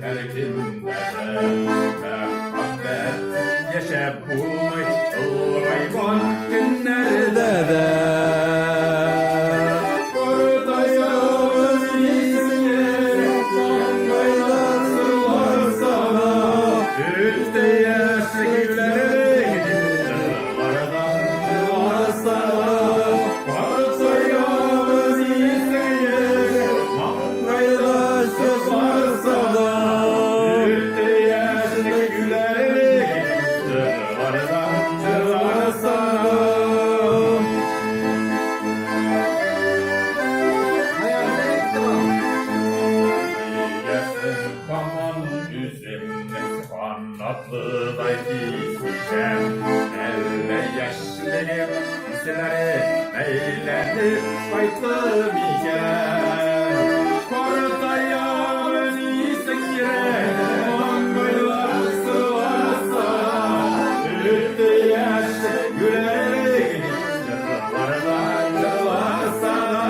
Һәркемдә дә мәхәббәт яшәп булмый олыгайган көннәрдә дә. Картаябыз исеңә, маңгайдан сырларса да, Үтте яшьлек юләрлек, җырлардан җырларса да. Картаябыз исеңә, маңгайдан сырларса да, Үтте яшьлек юләрлек, җырлардан җырларса да. Киләсең һаман үземне канатлыдай хис итәм. Әллә яшьлегем хисләре әйләнеп кайтты микән? Картаямын исең кирәк, маңгайлар сыласа, Үтте яшьлек юләрлек, җырлардан җырласа да.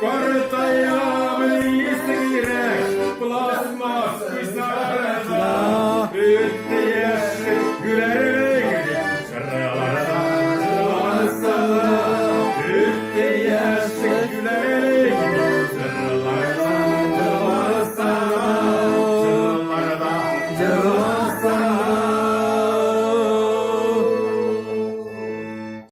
Картаямын исең кирәк, пластмасс куйсалар да.